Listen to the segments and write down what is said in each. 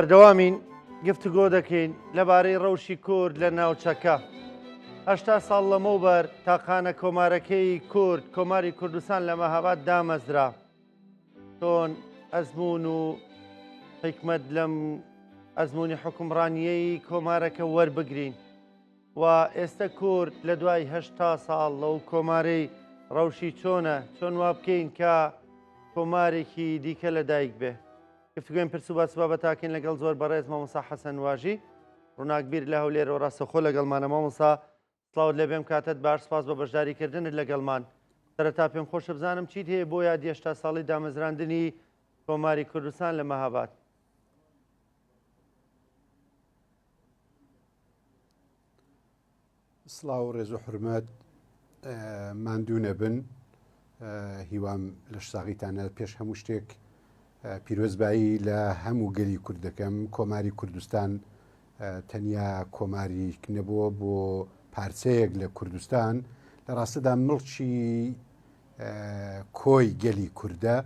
بەردەوامین گفتوگۆ دەکەین لەبارەی ڕەوشی کورد لە ناوچەکە. 80 ساڵ لەمەوبەر تاقانە کۆمارەکەی کورد کۆماری کوردستان لە مەهاباد دامەزرا. چۆن ئەزموون و حیکمەت لەم ئەزموونی حوکمڕانییەی کۆمارەکە وەربگرین و ئێستە کورد لە دوای 80 ساڵ لەو کۆمارەی ڕەوشی چۆنە چۆن وا بکەین کە کۆمارێکی دیکە لەدایک بێ. گفتوگۆین پرس و باس و بابەتاکەین لەگەڵ زۆر بەڕێز مامۆستا حەسەن واژی ڕووناکبیر لە هەولێرەوە ڕاستەوخۆ لەگەڵمانە مامۆستا سڵاوت لێبێم کاتت باش سپاس بۆ بەشداریکردنت لەگەڵمان سەرەتا پێم خۆشە بزانم چیت هەیە بۆ یادی 80 ساڵی دامەزراندنی کۆماری کوردستان لە مەهاباد. سڵاو و ڕێز و حورمەت ماندوو نەبن هیوام لەشساغیتانە پێش هەموو شتێک پیرۆزبایی لە هەموو گەلی کورد دەکەم کۆماری کوردستان تەنیا کۆماریک نەبووە بۆ پارچەیەک لە کوردستان لە ڕاستەدا مڵکی کۆی گەلی کوردە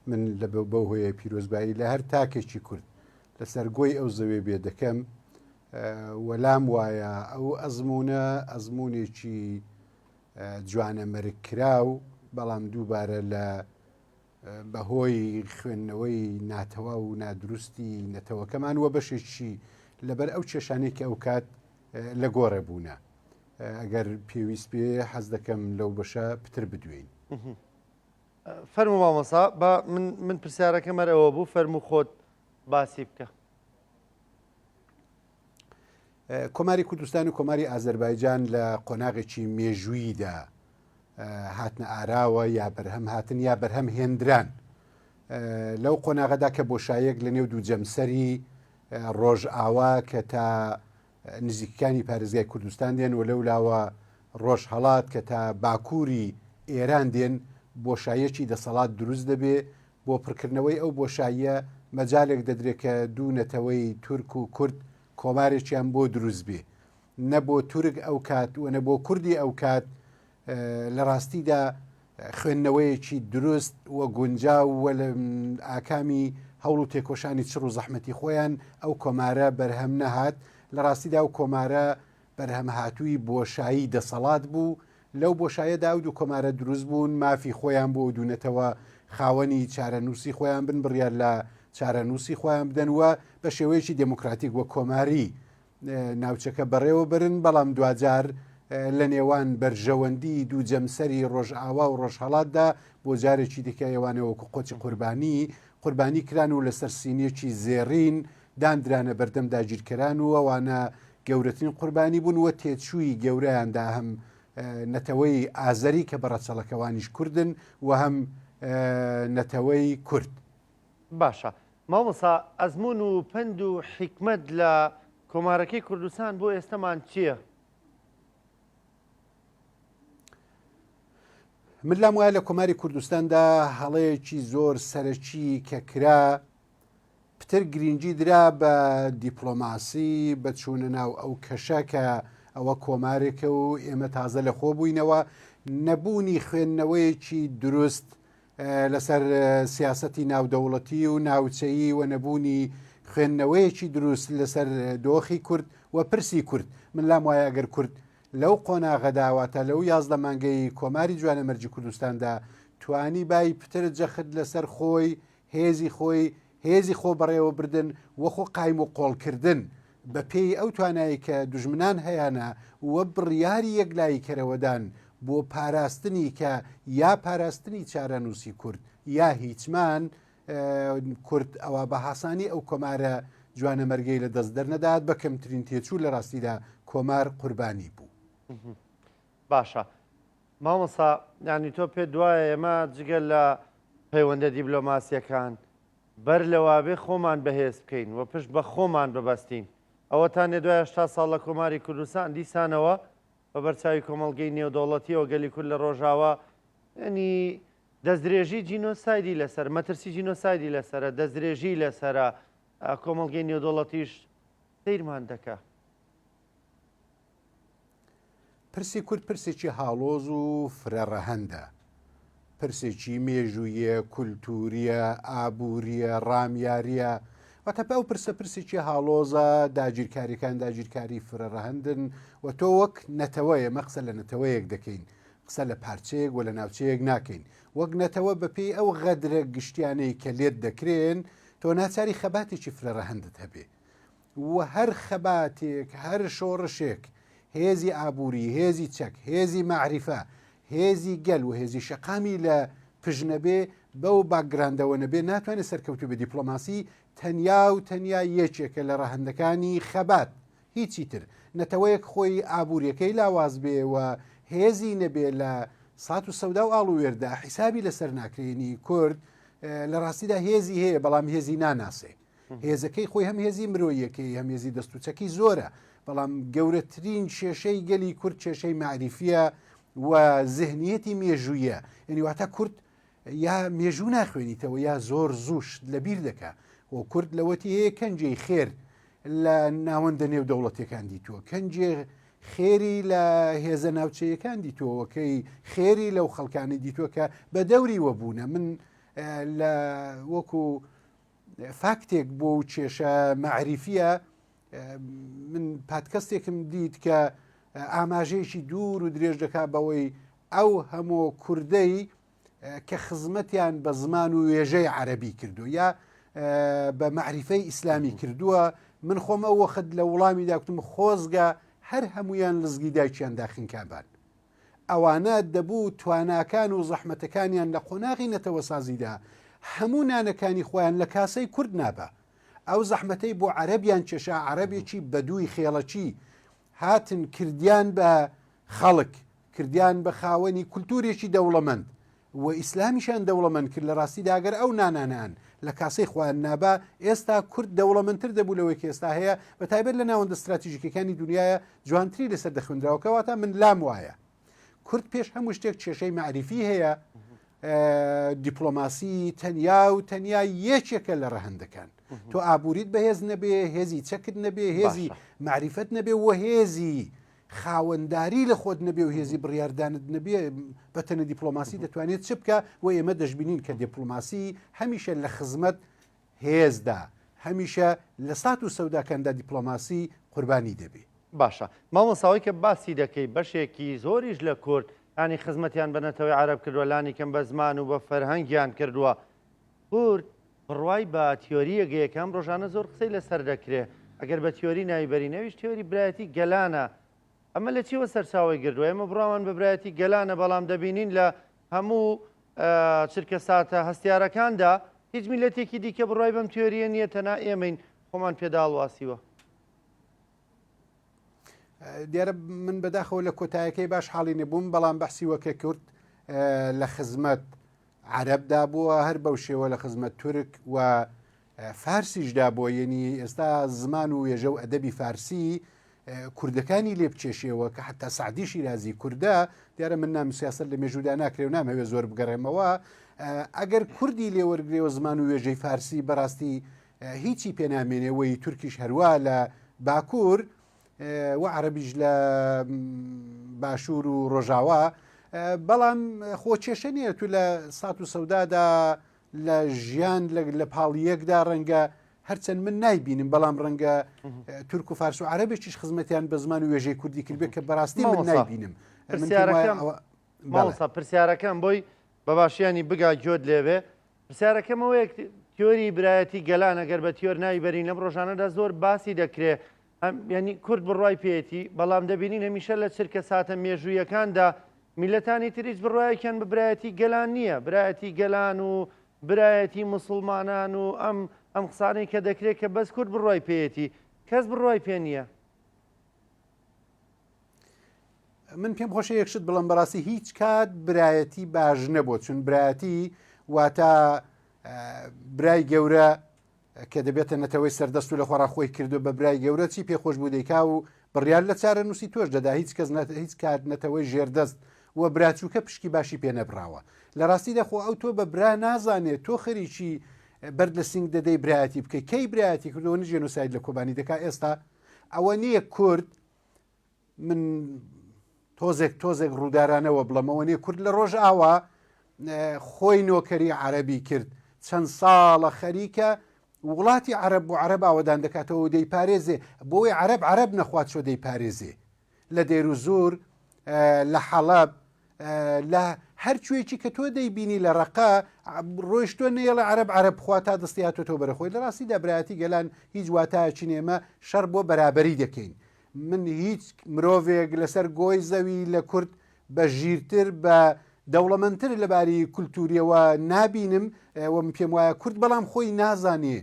من لە بەو هۆیە پیرۆزبایی لە هەر تاکێکی کورد لەسەر گۆی ئەو زەوێ بێ دەکەم وەلام وایە ئەو ئەزموونە ئەزموونێکی جوانە مەرگ کراو بەڵام دووبارە لە بەهۆی خوێندنەوەی ناتەواو و نادروستی نەتەوەکەمان وە بەشێکی لەبەر ئەو کێشانەی کە ئەو کات لە گۆڕێ بوونە ئەگەر پێویست پێ حەز دەکەم لەو بەشە پتر بدوێین. فەرموو مامۆسا با من من پرسیارەکەم هەر ئەوە بوو فەرموو خۆت باسی بکە. کۆماری کوردستان و کۆماری ئازەربایجان لە قۆناغێکی مێژووییدا هاتنە ئاراوە یا بەرهەم هاتن یا بەرهەم هێندران لەو قۆناغەدا کە بۆشایەک لە نێو دوو جەمسەری ڕۆژئاوا کە تا نزیکەکانی پارێزگای کوردستان دێن و لەو لاوە ڕۆژهەڵات کە تا باکووری ئێران دێن بۆشایەکی دەسەڵات دروست دەبێ بۆ پڕکردنەوەی ئەو بۆشاییە مەجالێک دەدرێ کە دوو نەتەوەی تورک و کورد کۆمارێکیان بۆ دروست بێ. نە بۆ تورک ئەو کات و نە بۆ کوردی ئەو کات لە ڕاستیدا خوێندنەوەیەکی دروست و گونجاو و لە ئاکامی هەوڵ و تێکۆشانی چڕ و زەحمەتی خۆیان ئەو کۆمارە بەرهەم نەهات. لە ڕاستیدا ئەو کۆمارە بەرهەمهاتووی بۆشایی دەسەڵات بوو، لەو بۆشایەدا ئەو دوو کۆمارە دروست بوون، مافی خۆیان بۆ ئەو دوو نەتەوە خاوەنی چارەنووسی خۆیان بن، بڕیار لە چارەنووسی خۆیان بدەن و بە شێوەیەکی دێموکراتیک و کۆماری ناوچەکە بەڕێوە برن، بەڵام دواجار لە نێوان بەرژەوەندی دوو جەمسەری ڕۆژئاوا و ڕۆژهەڵاتدا بۆ جارێکی دیکە ئێوانە وەکو قۆچی قوربانی قوربانی کران و لەسەر سینیەکی زێڕین داندرانە بەردەم داگیرکەران و ئەوانە گەورەترین قوربانی بوون و تێچووی گەورەیان دا هەم نەتەوەی ئازەری کە بە ڕەچەڵەکەوانیش کوردن و هەم نەتەوەی کورد. باشە مامۆستا ئەزموون و پەند و حیکمەت لە کۆمارەکەی کوردستان بۆ ئێستەمان چییە؟ من لام وایە لە کۆماری کوردستاندا هەڵەیەکی زۆر سەرەکی کە کرا پتر گرینگی درا بە دیپڵۆماسی، بە چوونە ناو ئەو کەشە کە ئەوە کۆمارێکە و ئێمە تازە لە خۆ بووینەوە، نەبوونی خوێندنەوەیەکی دروست لەسەر سیاسەتی ناودەوڵەتی و ناوچەیی و نەبوونی خوێندنەوەیەکی دروست لەسەر دۆخی کورد و پرسی کورد. من لام وایە ئەگەر کورد لەو قۆناغەدا واتە لەو 11 مانگەی کۆماری جوانەمەرگی کوردستاندا توانی بای پتر جەخت لەسەر خۆی هێزی خۆی، هێزی خۆ بەڕێوەبردن و خۆ قایم و قۆڵ کردن بە پێی ئەو توانایەی کە دوژمنان هەیانە و بڕیاری یەکلاییکەرەوەدان بۆ پاراستنی کە یا پاراستنی چارەنووسی کورد یا هیچمان کورد ئەوا بە هاسانی ئەو کۆمارە جوانەمەرگەی لە دەست دەرنەدات بە کەمترین تێچوو لە ڕاستیدا کۆمار قوربانی بوو. باشە مامۆستا یانی تۆ پێت وایە ئێمە جگە لە پەیوەندە دیبلۆماسیەکان بەر لەوابێ خۆمان بەهێز بکەین و پشت بە خۆمان ببەستین ئەوەتانێ دوای 80 ساڵ لە کۆماری کوردستان دیسانەوە بە بەرچاوی کۆمەڵگەی نێودەوڵەتیەوە گەلی کورد لە ڕۆژاوا ینی دەستدرێژی جینۆسایدی لەسەر مەترسی جینۆسایدی لەسەرە دەستدرێژی لەسەرە کۆمەڵگەی نێودەوڵەتیش سەیرمان دەکا. پرسی کورد پرسێکی هاڵۆز و فرە ڕەهەندە. پرسێکی مێژوویە، کولتووریە، ئابووریە، ڕامیاریە. واتە ئەو پرسە پرسێکی هاڵۆزە، داگیرکاریەکان داگیرکاری فرە ڕەهەندن و تۆ وەک نەتەوە، ئێمە قسە لە نەتەوەیەک دەکەین، قسە لە پارچەیەک و لە ناوچەیەک ناکەین، وەک نەتەوە بەپێی ئەو غەدرە گشتیانەی کە لێت دەکرێن، تۆ ناچاری خەباتێکی فرە ڕەهەندت هەبێ. و هەر خەباتێک، هەر شۆڕشێک، هێزی ئابووری، هێزی چەک، هێزی مەعریفە، هێزی گەل و هێزی شەقامی لە پشت نەبێ، بەو باکگراندەوە نەبێ، ناتوانێ سەرکەوتوو بێ. دیپلۆماسی تەنیا و تەنیا یەکێکە لە ڕەهەندەکانی خەبات، هیچی تر. نەتەوەیەک خۆی ئابووریەکەی لاواز بێ و هێزی نەبێ لە سات و سەودا و ئاڵووێردا حیسابی لەسەر ناکرێ. یەنی کورد لە ڕاستیدا هێزی هەیە، بەڵام هێزی ناناسێ. هێزەکەی خۆی هەم هێزی مرۆیەکەی هەم هێزی دەست و چەکی زۆرە بەڵام گەورەترین کێشەی گەلی کورد کێشەی معریفیە و زهنیەتی مێژوویە یعنی واتە کورد یا مێژوو ناخوێنیتەوە یا زۆر زووش لەبیر دەکا و کورد لەوەتی هەیە کەنجێی خێر لە ناوەندە نێو دەوڵەتەکان دیتووە کەنجێ خێری لە هێزە ناوچەیەکان دیتووەکەی خێری لەو خەڵکانی دیتووە کە بە دەوری وەبوونە من لە وەکو فاکتێک بۆ و کێشە مەعریفیە من پادکەستێکم دیت کە ئاماژەیەکی دوور و درێژ دەکات بەوەی ئەو هەموو کوردەی کە خزمەتیان بە زمان و وێژەی عەربی کردو یا بە معریفەی ئیسلامی کردووە من خۆم ئەو وەخت لە وڵامی داکتم خۆزگە هەر هەمویان لزگی دایکیان داخنکابان ئەوانە دەبوو تواناکان و زەحمەتەکانیان لە قۆناغی نەتەوەسازیدا هەموو نانەکانی خۆیان لە کاسەی کورد نابا. ئەو زەحمەتەی بۆ عەرەبیان کێشا، عەرەبێکی بەدووی خێڵەکی هاتن کردیان بە خەڵک، کردیان بە خاوەنی کولتوورێکی دەوڵەمەند و ئیسلامیشیان دەوڵەمەند کرد، لە ڕاستیدا گەر ئەو نانانەیان لە کاسەی خۆیان نابا، ئێستا کورد دەوڵەمەندتر دەبوو لەوەی کە ئێستا هەیە، بە تایبەت لە ناوەندە ستراتیژیکەکانی دونیایە جوانتری لەسەر دەخوێندراوە، کەواتە من لام وایە کورد پێش هەموو شتێک کێشەی مەعریفی هەیە، دیپلۆماسی تەنیا و تەنیا یەکێکە لە ڕەهەندەکان. تۆ ئابووریت بەهێز نەبێ، هێزی چەکت نەبێ، هێزی مەعریفەت نەبێ و هێزی خاوەنداری لە خۆت نەبێ و هێزی بڕیاردانت نەبێ بە تەنە دیپلۆماسی دەتوانێت چ بکە و ئێمە دەشبینین کە دیپلۆماسی هەمیشە لە خزمەت هێزدا هەمیشە لە سات و سەوداکاندا دیپلۆماسی قوربانی دەبێ. باشە مامۆستا ئەوەی کە باسی دەکەی بەشێکی زۆریش لە کورد یانی خزمەتیان بە نەتەوەی عەرەب کردووە لانی کەم بە زمان و بە فەرهەنگیان کردووە کورد بڕوای بە تیۆرییەک هەیە کە ئەم ڕۆژانە زۆر قسەی لەسەر دەکرێ، ئەگەر بە تیۆری ناوی بەرین، ئەویش تیۆری برایەتی گەلانە. ئەمە لە چیوە سەرچاوەی گرتووە؟ ئێمە بڕوامان بە برایەتی گەلانە، بەڵام دەبینین لە هەموو چرکەساتە هەستیارەکاندا هیچ میللەتێکی دیکە بڕوای بەم تیۆرییە نییە، تەنها ئێمەین خۆمان پێدا هەڵواسیوە. دیارە من بەداخەوە لە کۆتایەکەی باش حاڵی نەبووم، بەڵام بەحسی وەکە کورد لە خزمەت عەرەبدا بووە هەر بەو شێوە لە خزمەت تورک و فارسیشدا بووە یەنی ئێستا زمان و وێژە و ئەدەبی فارسی کوردەکانی لێ بچێشەوە کە حتا سعدی شیرازی کوردە دیارە من نام سیاست لە مێژوودا ناکرێ و نامەوێ زۆر بگەڕێمەوە ئەگەر کوردی لێوەرگێەوە زمان و وێژەی فارسی بەڕاستی هیچی پێنامێنێەوەی تورکیش هەروە لە باکوور و عەرەبیش لە باشوور و ڕۆژاوا بەڵام خۆ کێشە نییە تو لە سات و سەودادا لە ژیان لە پاڵ یەکدا ڕەنگە هەرچەند من نایبینم بەڵام ڕەنگە تورک و فارس و عەرەبێکیش خزمەتیان بە زمان و وێژەی کوردی کردبێت کە بەڕاستی من نایبینم پرسیارەکەم مامۆستا پرسیارەکەم بۆی بە باشیانی بگا گوێت لێبێ پرسیارەکەم ئەوەیە تیۆری برایەتی گەلان ئەگەر بە تیۆر ناوی بەرین لەم ڕۆژانەدا زۆر باسی دەکرێ یانی کورد بڕوای پێیەتی، بەڵام دەبینین هەمیشە لە چرکە ساتە مێژوویەکاندا میللەتانی تر هیچ بڕوایەکیان بە برایەتی گەلان نییە، برایەتی گەلان و برایەتی موسڵمانان و ئەم ئەم قسانەی کە دەکرێت کە بەس کورد بڕوای پێیەتی کەس بڕوای پێ نییە. من پێم خۆشە یەک شت بڵم بەڕاستی هیچ کات برایەتی باش نەبوو چون برایەتی واتە برای گەورە کە دەبێتە نەتەوەی سەردەست و لە خۆڕا خۆی کردوە بە برای گەورە چی پێ خۆش بوو دەیکا و بڕیار لە چارەنووسی تۆش دەدا هیچ کەس هیچ کات نەتەوەی ژێردەست و براچووکە پشکی باشی پێ نەبراوە لە ڕاستیدا خۆ ئەو تۆ بە برا نازانێت تۆ خەریکی بەرد لە سینگ دەدەی برایەتی بکەی کەی برایەتی کردەوە نە ژێنۆساید لە کۆبانی دەکا ئێستا ئەوە نییە کورد من تۆزێک تۆزێک ڕوودارانەوە بڵەمەوە نیە کورد لە ڕۆژ ئاوا خۆی نۆکەری عەربی کرد چەند ساڵە خەریکە. وڵاتی عەرەب بۆ عەرەب ئاوەدان دەکاتەوە و دەیپارێزێ بۆی عەرەب عەرەب نەخوات چۆ دەیپارێزێ لە دێروزور لە حەڵەب لە هەر کوێکی کە تۆ دەیبینی لە ڕەقە ڕۆیشتوە نەیەڵێ عەرەب عەرەب بخوا تا دەستی هاتۆتەوە بەرە خۆی لە ڕاستیدا برایەتی گەلان هیچ واتایەکی نیە ئێمە شەڕ بۆ بەرابەری دەکەین من هیچ مرۆڤێک لەسەر گۆی زەوی لە کورد بە ژیرتر بە دەوڵەمەندتر لەباری کولتوریەوە نابینم و من پێم وایە کورد بەڵام خۆی نازانێ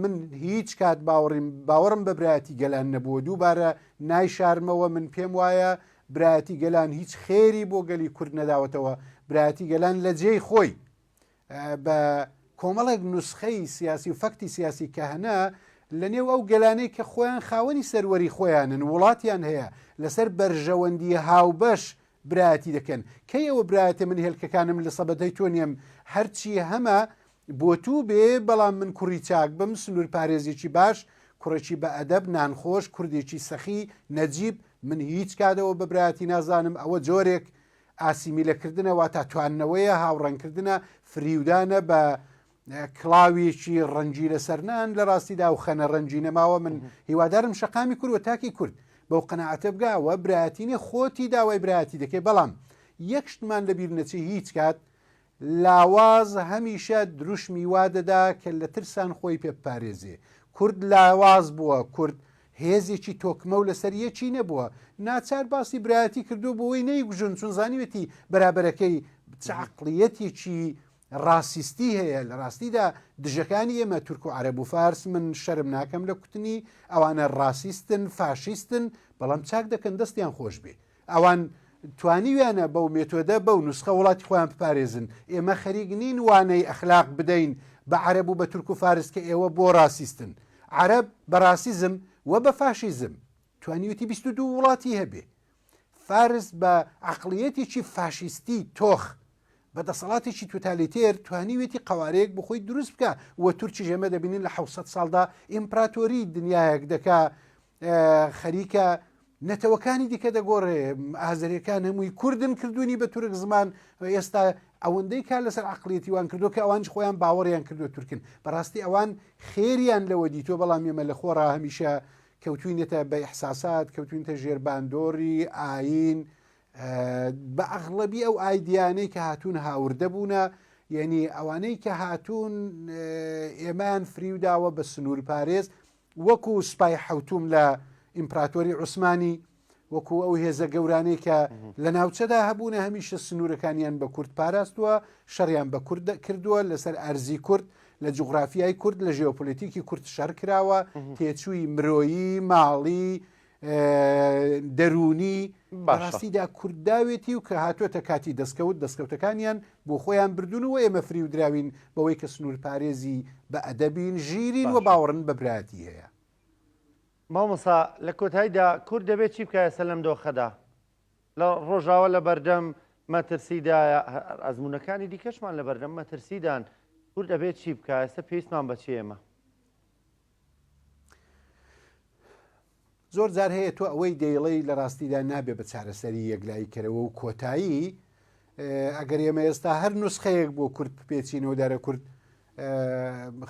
من هیچ کات باوەڕیم باوەڕم بە برایەتی گەلان نەبووە دووبارە نایشارمەوە من پێم وایە برایەتی گەلان هیچ خێری بۆ گەلی کورد نەداوەتەوە برایەتی گەلان لە جێی خۆی بە کۆمەڵێک نوسخەی سیاسی و فەکتی سیاسی کە هەنە لە نێو ئەو گەلانەی کە خۆیان خاوەنی سەروەری خۆیانن وڵاتیان هەیە لەسەر بەرژەوەندی هاوبەش برایەتی دەکەن کەی ئەوە برایەتە من هێلکەکانم لە سەبەتەی تۆ نیەم هەرچی هەمە بۆ تو بێ بەڵام من کوڕی چاک بم سنوور پارێزێکی باش کوڕێکی بە ئەدەب نانخۆش کوردێکی سەخی نەجیب من هیچ کاتەوە بە برایەتی نازانم ئەوە جۆرێک ئاسیمیلەکردنە واتا تواندنەوەیە، هاوڕەنگکردنە، فریودانە بە کڵاوێکی ڕەنگی لەسەر نان، لە ڕاستیدا ئەو خەنە ڕەنگی نەماوە، من هیوادارم شەقامی کورد و تاکی کورد بەو قەناعەتە بگا ئەوە برایەتی نیە، خۆتی داوای برایەتی دەکەی، بەڵام یەک شتمان لەبیر نەچێ هیچ کات لاواز هەمیشە دروشمی وا دەدا کە لە ترسان خۆی پێ بپارێزێ. کورد لاواز بووە، کورد هێزێکی تۆکمە و لەسەر یەکی نەبووە. ناچار باسی برایەتی کردووە بۆ ئەوەی نەیکوژن، چون زانیوێتی بەرابەرەکەی چ عەقڵیەتێکی ڕاسیستی هەیە. لە ڕاستیدا دژەکانی ئێمە تورک و عەرەب و فارس، من شەرم ناکەم لە کوتنی، ئەوانە ڕاسیستن، فاشیستن، بەڵام چاک دەکەن دەستیان خۆش بێ. ئەوان توانیویانە بەو مێتۆدە، بەو نوسخە وڵاتی خۆیان بپارێزن. ئێمە خەریک نین وانەی ئەخلاق بدەین بە عەرەب و بە تورک و فارس کە ئێوە بۆ ڕاسیستن. عەرەب بە ڕاسیزم و بە فاشیزم توانیویەتی 22 وڵاتی هەبێ. فارس بە عەقڵیەتێکی فاشیستی تۆخ، بە دەسەڵاتێکی توتالیتێر توانیویەتی قەوارەیەک بۆ خۆی دروست بکا و تورکیش ئێمە دەبینین لە 700 ساڵدا ئیمپراتۆری دنیایەک دەکا خەریکە نەتەوەکانی دیکە دەگۆڕێ ئازەرەکان هەمووی کوردن کردوونی بە تورک زمان ئێستا ئەوەندەی کار لەسەر عقلیەتی وان کردو کە ئەوانش خۆیان باوەڕیان کردو تورکن بەڕاستی ئەوان خێریان لەوە دیتۆ بەڵام ئێمە لە خۆڕا هەمیشە کەوتوینێتە بە ئیحساسات کەوتوینتە ژێرباندۆری ئاین بە ئەغڵەبی ئەو ئایدیانەی کە هاتوون هاوردە بوونە یعنی ئەوانەی کە هاتوون ئێمان فریوداوە بە سنوور پارێز وەکو سوپای حەوتوم لە ئیمپراتۆری عوسمانی، وەکو ئەو هێزە گەورانەی کە لە ناوچەدا هەبوونە هەمیشە سنوورەکانیان بە کورد پاراستووە، شەڕیان بە کورد کردووە، لەسەر ئەرزی کورد، لە جوغرافیای کورد، لە ژێۆپۆلیتیکی کورد شەڕ کراوە، تێچووی مرۆیی، ماڵی، دەروونی بەڕاستیدا کورد داوێتی و کە هاتووەتە کاتی دەستکەوت، دەستکەوتەکانیان بۆ خۆیان بردوون و ئێمە فریودراوین بەوەی کە سنوورپارێزی بە ئەدەبین، ژیرین و باوەڕن بە برایەتی هەیە. مامۆستا لە کۆتاییدا کورد دەبێت چی بکا ئێستا لەم دۆخەدا؟ لە ڕۆژاوا لە بەردەم مەترسیدایە، ئەزموونەکانی دیکەشمان لە بەردەم مەترسیدان، کورد ئەبێت چی بکا ئێستا پێویستمان بە چییە ئێمە؟ زۆر جار هەیە تۆ ئەوەی دەیڵێی لە ڕاستیدا نابێ بە چارەسەری یەکلاییکەرەوە و کۆتایی ئەگەر ئێمە ئێستا هەر نوسخەیەک بۆ کورد بپێچینەوە دارە کورد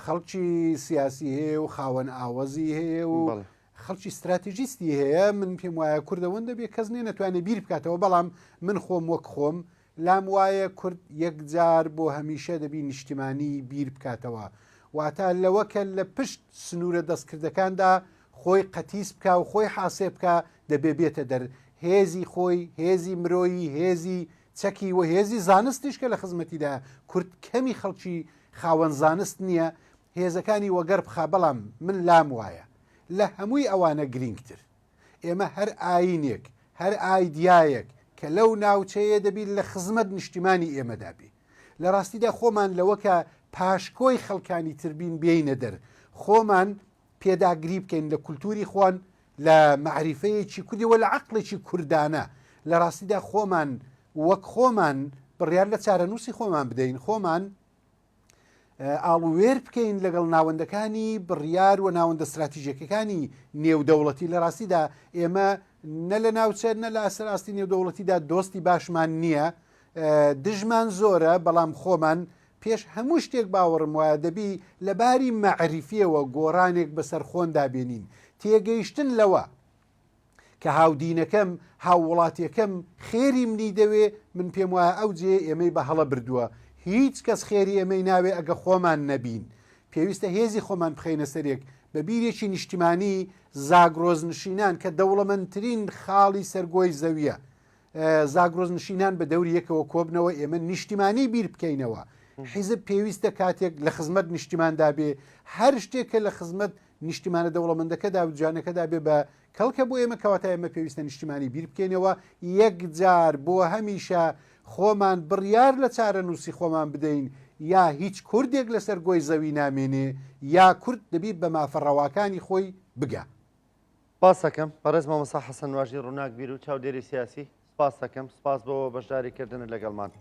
خەڵکی سیاسی هەیە و خاوەن ئاوەزی هەیە و خەڵکی ستراتیژیستی هەیە من پێم وایە کوردەوەندە بێ کەس نیە نەتوانێت بیر بکاتەوە بەڵام من خۆم وەک خۆم لام وایە کورد یەکجار بۆ هەمیشە دەبی نیشتیمانی بیر بکاتەوە، واتە لەوە کە لە پشت سنوورە دەستکردەکاندا خۆی قەتیس بکا و خۆی حاسێ بکا دەبێ بێتە دەر، هێزی خۆی، هێزی مرۆیی، هێزی چەکی و هێزی زانستیش کە لە خزمەتیدایە، کورد کەمی خەڵکی خاوەن زانست نییە هێزەکانی وەگەڕ بخا، بەڵام من لام وایە لە هەمووی ئەوانە گرینگتر. ئێمە هەر ئایینێک، هەر ئایدیایەک کە لەو ناوچەیە دەبی لە خزمەت نیشتیمانی ئێمەدا بی. لە ڕاستیدا خۆمان لەوە کە پاشکۆی خەڵکانی تر بین بێینە دەر، خۆمان پێداگری بکەین لە کولتووری خۆن، لە مەعریفەیەکی کوردی و لە عەقڵێکی کوردانە. لە ڕاستیدا خۆمان وەک خۆمان بڕیار لە چارەنووسی خۆمان بدەین، خۆمان ئاڵووێر بکەین لەگەڵ ناوەندەکانی بڕیار و ناوەندە ستراتیژیەکەکانی نێودەوڵەتی لە ڕاستیدا ئێمە نە لە ناوچە نە لە ئەسەر ئاستی نێودەوڵەتیدا دۆستی باشمان نییە دژمان زۆرە بەڵام خۆمان پێش هەموو شتێک باوەڕم وایە دەبی لە باری مەعریفیەوە گۆڕانێک بەسەر خۆندا بێنین، تێگەیشتن لەوە کە هاودینەکەم، هاووڵاتیەکەم خێری منی دەوێ، من پێم وایە ئەو جێیە ئێمەی بە هەڵە بردووە، هیچ کەس خێری ئێمەی ناوێ ئەگە خۆمان نەبین. پێویستە هێزی خۆمان بخەینە سەرێک بە بیرێکی نیشتیمانی زاگرۆس نشینان کە دەوڵەمەندترین خاڵی سەر گۆی زەویە، زاگرۆس نشینان بە دەوری یەکەوە کۆبنەوە، ئێمە نیشتیمانی بیر بکەینەوە. حیزب پێویستە کاتێک لە خزمەت نیشتیماندا بێ، هەر شتێک کە لە خزمەت نیشتیمانە دەوڵەمەندەکەدا و جوانەکەدا بێ بە کەڵکە بۆ ئێمە، کەواتە ئێمە پێویستە نیشتیمانی بیر بکەینەوە، یەکجار بۆ هەمیشە خۆمان بڕیار لە چارەنووسی خۆمان بدەین، یا هیچ کوردێک لەسەر گۆی زەوی نامێنێ، یا کورد دەبی بە مافە ڕەواکانی خۆی بگا. سپاستەکەم بەڕێز مامۆستا حەسەن واژی ڕووناکبیر و چاودێری سیاسی، سپاستەکەم، سپاس بۆ بەشداری کردنت لەگەڵمان.